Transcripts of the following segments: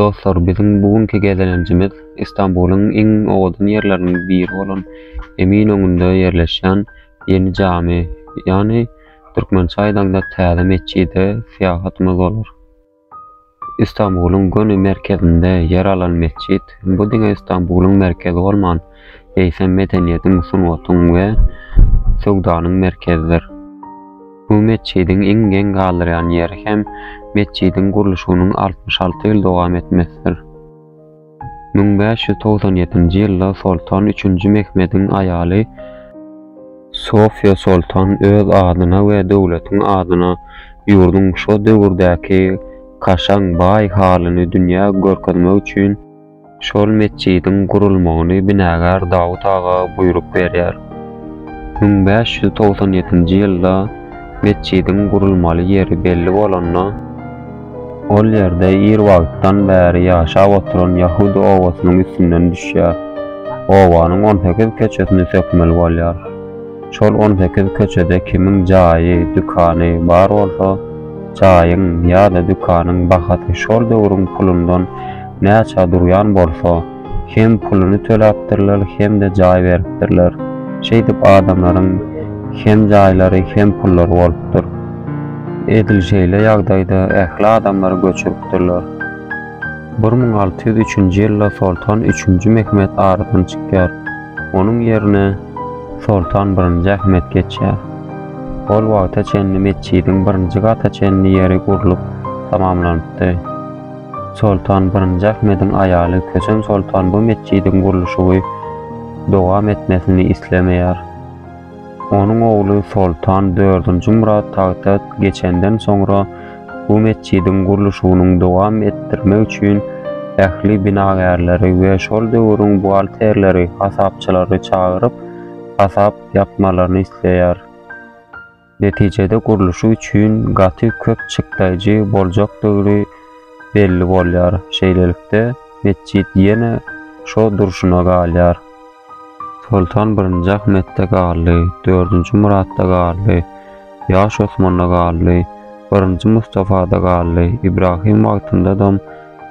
Dostlar, biziň bu günki gezelenjimiz Istanbulyň iň owadan ýerleriniň biri bolan Eminöňünde ýerleşýän Ýeni Jamy, ýagny türkmençe aýdaňda Täze metjide syýahatymyz bolar. Istanbulyň göni merkezinde ýer alan metjit, bu diňe Istanbulyň merkezi bolman, eýsem medeniýetiň, sungatyň we söwdanyň merkezidir. Bu metjidiň iň geň galdyrýan ýeri hem metjidiň gurluşygynyň 66 ýyl dowam etmesidir. 1597-nji ýylda Soltan Üçünji Mehmediň aýaly Sofiýa Soltan öz adyna we döwletiň adyna ýurduň şo döwürdäki kaşaň baý halyny dünýä görkezmek üçin Şol metjidiň gurulmagyny binagär Dawut aga buýruk berýär. 1597-nji ýylda metjidiň gurulmaly ýeri belli bolanda, ol ýerde ir wagtdan bäri ýaşap oturan ýahudy obasynyň üstünden düşýär. Obanyň on sekiz köçesini sökmeli bolýar. Şol on sekiz köçede kimiň jaýy, dükany bar bolsa, jaýyň ýa-da dükanyň bahasy şol döwrüň pulundan näçä durýan bolsa, hem puluny töläpdirler, hem-de jaý beripdirler. Şeýdip adamlaryň hem jaýlary, hem pullary bolupdyr. Edil şeýle ýagdaýda ähli adamlary göçüripdirler. 1603-nji ýylda Soltan Üçünji Mehmet aradan çykýar. Onuň ýerine Soltan Birinji Ahmet geçýär. Ol wagta çenli metjidiň birinji gata çenli ýeri gurlup tamamlanypdy. Soltan Birinji Ahmediň aýaly Kösem Soltan bu metjidiň gurluşygy dowam etmesini islemeýär. Onuň ogly Soltan Dördünji Myrat tagta geçenden soňra bu metjidiň gurluşygynyň dowam etdirmek üçin ähli binagärleri we şol döwrüň buhgalterleri, hasapçylary çagyryp, hasap ýapmalaryny isleýär. Netijede gurluşyk üçin gaty köp çykdaýjy boljakdygy belli bolýar. Şeýlelikde, metjit ýene şo durşuna galýar. Soltan Birinji Ahmetde galdy, Dördünji Myratda galdy, Ýaş Osmanda galdy, Birinji Mustafada galdy, Ibrahim wagtyndadam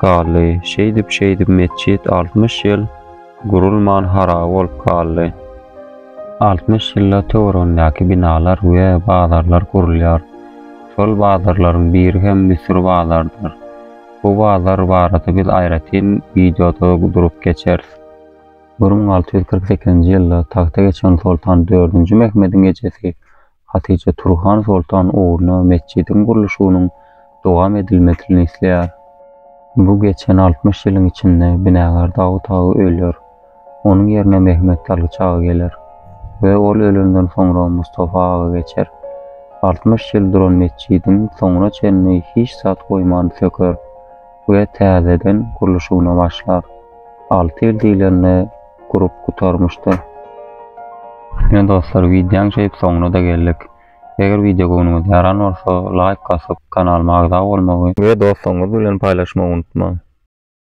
galdy. Şeýdip-şeýdip metjit 60 ýyl gurulman haraba bolup galdy. 60 ýylda töweregindäki binalar we bazarlar gurulýar. Şol bazarlaryň biri hem Müsür bazarydyr. Bu bazar barada biz aýratyn wideoda durup geçeris. 1648-nji ýylda tagta geçen Soltan Dördünji Mehmediň ejesi Hatyja Turhan soltan ogluna metjidiň gurluşygynyň dowam edilmesini isleýär. Bu geçen 60 ýylyň içinde binagär Dawut aga ölýär. Onuň ýerine Mehmet Dalyç aga geler we ol ölenden soňra Mustafa aga geçer. 60 ýyl duran metjidiň soňuna çenli hiç zat goýman söker we täzeden gurluşygyna başlar. Alty ýyl diýlende gurup gutarmyşdyr. Ine dostlar wideoň şeýdip soňuna-da geldik. Eger wideo göwnüňize ýaran bolsa laýk basyp kanalyma agza bolmagy we dostlaryňyz bilen paýlaşmagy unutmaň.